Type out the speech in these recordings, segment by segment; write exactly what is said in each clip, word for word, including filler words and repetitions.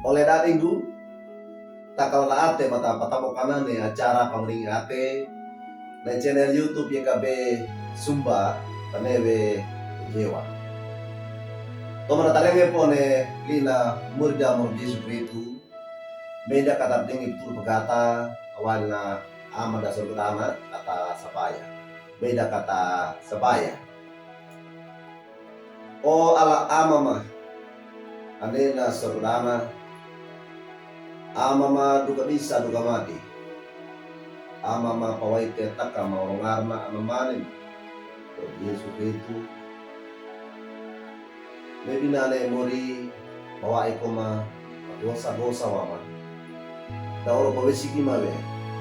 Ole da'dinggu, takala ate mata patabokanane acara pamaringi ate ne channel YouTube YKB Sumba, tanewe Yewa. Tomanna tarenge pone lina murida moro Yesu Kristu, meda kata dingi betul pegata, awalina ama da sorgana, kata sapaya. Meda kata sapaya. O ala amama, ane na sorgana, amama duka disa duka madi. Amama pawaite takama oro ngarna anamanim. O Yesu Kristu. Mebinane mori bawa'i koma gosa-gosa wama. Daw oro pawisi kimawe,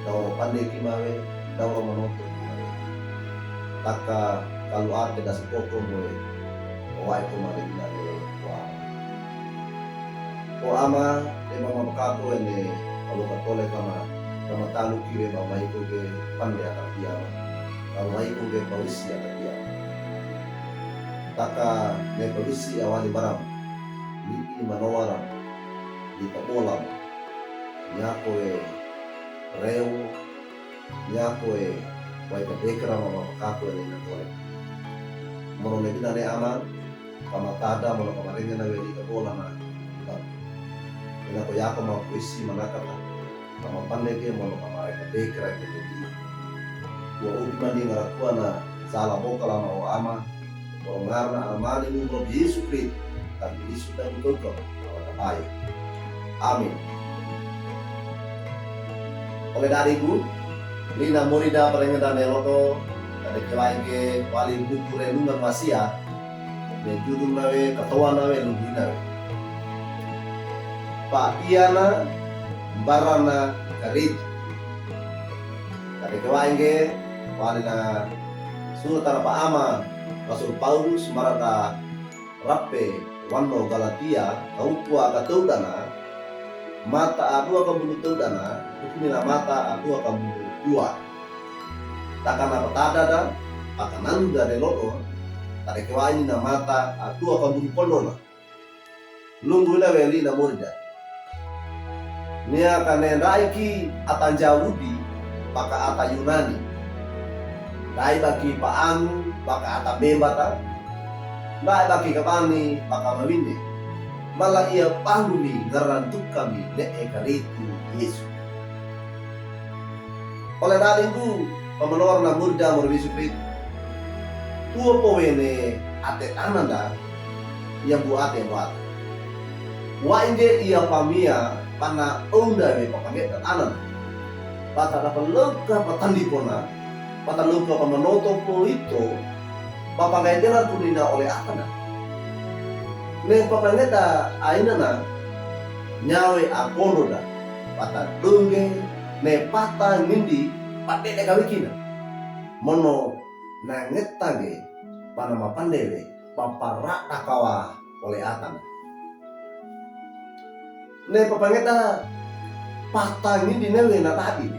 daw oro pande kimawe, daw oro manoto kimawe. Taka kalu ate da sokoko moe, bawa'i koma mebinane wa. O ama, e mama bakako ene, kalu katole kama, kama talu kiwe ba maiko ge pande atakiama. Ba maiko ge pawisi atakiama. Taka ne pawisi awali baram, lipi manowaram, lipa bolam, nyako e rewo, nyako e, wai kadekera mama bakako ene nyako e. Mono mebinane ama, kamatada mono kamarengena we lipa bolana. Ina ko yako ma pawisi manakata. Kama pande ke mono kama reka dekera ke dedi. Wa ubi mandi ngarakua na zala boka lama o ama. Oro ngarna anamanim moro Yesu Kristu. Tapi Yesu dan koko. Amin. Ole da'dinggu, lina murida parengedane lodo, da'deke wa'i ge wali buku renungan wasia, ne judulna we katowana we lugina we. Pa'iana mbarana Kristu. Da'deke wa'i ge, walina surat tara pa'ama, Rasul Paulus marata rape wano Galatia, kaukua katowdana, mata adua kambulu towdana, ukunina mata adua kambulu dua. Takana patadada, pakananda de lodo, da'deke wa'i nina mata adua kambulu kondona. Lungguhina we lina murida. Nia kane nda'i ki ata Yahudi, paka ata Yunani. Nda'i ba ki pa'angu, paka ata mbembata. Nda'i ba ki kabani, paka mawine. Mala ia pangumi ngaran tukami le'e Kristu Yesu. Ole da'dinggu, pamanowarna murida moro Yesu Kristu. Tuo po wene ate tananda, yambu ate mbata. Wa inge ia pamia pana onda we papangeda tananda. Bata dapa loka patandi pona, bata loka pamanoto po ito, papangaidelan kunina ole atanda. Ne papangeda ainana, nyawe akonoda, bata dongge, ne pata ngindi, padede kawikina. Mono nangetange, pana mapandewe, paparada kawa ole atanda. Ne papangeda pata ngindi newe na dadi.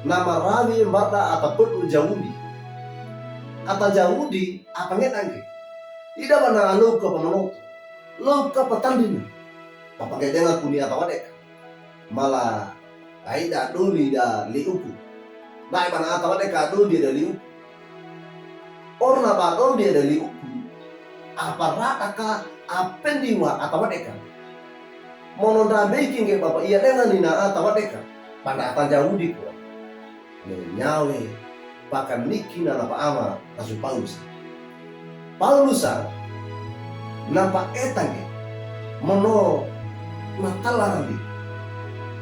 Na marawi mbata ata pedu Yahudi. Ata Yahudi apangeda nge. Ida bana aloka pamanoto. Loka patandina. Papangedenga kuni ata wadeka. Mala aida doni da li'uku. Nda'i bana ata wadeka doni da li'uku. Orna ba doni da li'uku. Aparada ka apendiwa ata wadeka. Mono ndambeiki nge bapa ia denganina ata wadeka. Pana ata Yahudi ko. Ne nyawe, pakanikina na pa'ama Rasul Paulus. Paulusa, na pa'etange, mono matala randi.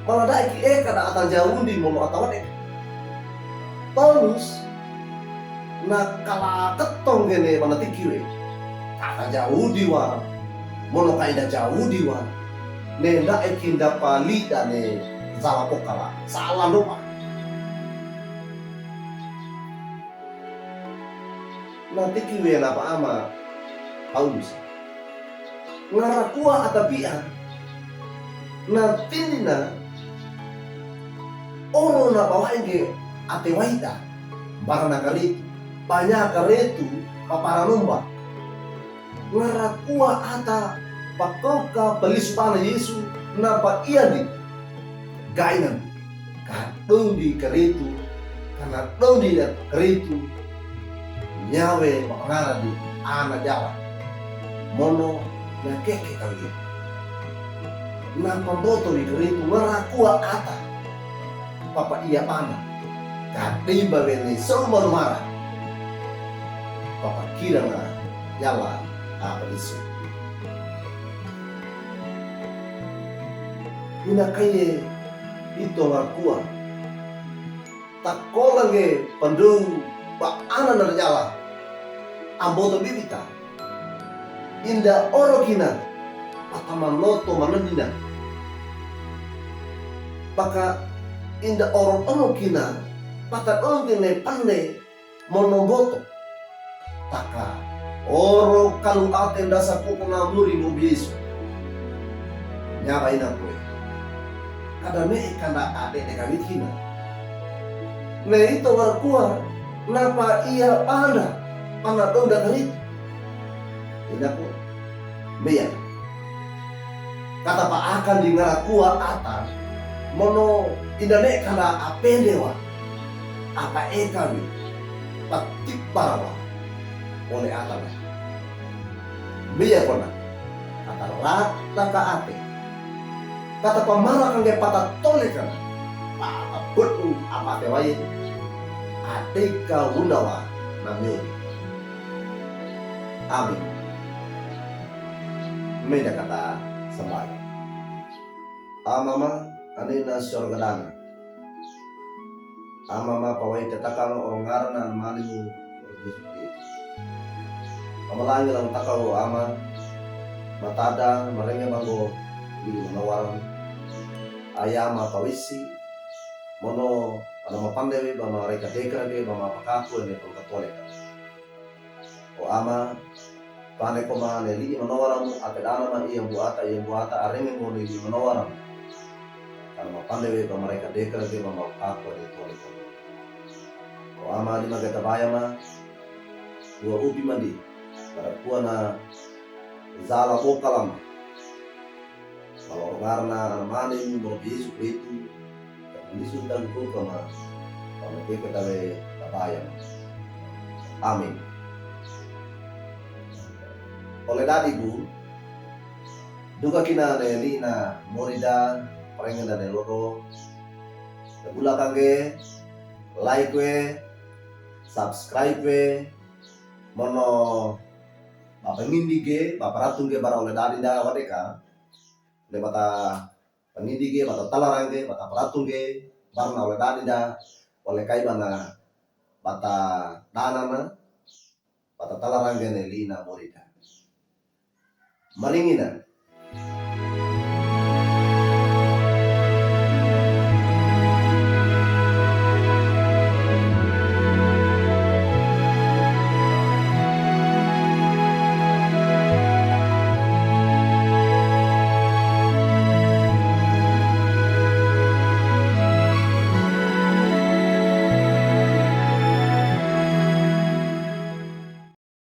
Mala da'i ki eka da ata Yahudi mono ata wadeka. Paulus, na kala ketong gene mana tikiwe. Ata Yahudi wa, mono kaida Yahudi wa. Ne nda'i ki ndapalida ne zala pokala. Sala ndopa. Na tikiwe na pa'ama Paulus. Ngarakua ata bi'a. Na tindina oro na bawa'i nge ate waida. Barana Kristu. Panya Kristu paparanomba. Ngarakua ata Pakawka paliso bana Yesu, nampa iyandi, gaina, ka dondi karitu, kana dondi karitu, nyawe mapangarani Ana Dyalan. Mono na keke kawi. Nampa mboto wi karitu ngarakowa ata. Papaiya bana, ka dimba wene solumalumara. Papakirana Dyalan a paliso. Ina kaye ito ngarakowa. Takola nge pandowi ba Ana Dyalan a mboto bibita. Inda oro kina, pata manoto manandina. Paka inda oro-oro kina, pata dongi ne pande mono mboto. Taka oro kalu ate ndasa koko na muri mo Yesu. Nyawa ina kwe. Kada me kanda ade de kami kina. Ne ito ngarakowa, napaiya bana, pana donda karitu. Ina ko, meya. Kata pa akandi ngarakowa ata, mono inda ne kanda apende wa, apa eka wi, patikbara wa, ole ata na. Meya kona, kata rata ka ate. Kata pamara kange pata tole kana, pata betu apa ate waye, ate ka wunda wa na miyo. Amin. Meda kata sambal. Amama, ane na sorga dana. Amama, pawayi tatakan o ngaran na manimu. Pamalangi lang takaw Ama, matada, marenge banggo, di manawaran. Aya Ama pawisi, mono, ana mapandewi, ba mareka dekra ge, ba mapakaku, ene pangkatoleka. O Ama, pane ko ma ne li'i manowaram, ake dana ma iyambuata, iyambuata, arenge ngo ne li'i manowaram. Kana mapandewi ba mareka dekra ge ba mapakaku ade tole ko. O Ama, lima ge tabaya ma, dua upi mandi, kada kuwa na zala boka lama. Malo ngaran na Ana manimu mo Yesu Kristu, ka nisun tangku kama, pameke katawe tabaya. Amin. Ole dadi gu, duka kina ne li'i na morida, parenge dane lodo, gula kange, like we, subscribe we, mono, ba pangindi ge, ba paratung ge, bara ole dadi da wadeka, ne bata pangindi ge, bata talarang ge, bata paratung ge, barna ole dadi da, ole kai bana, bata danana, bata talarang ge ne li'i na morida. Maringina,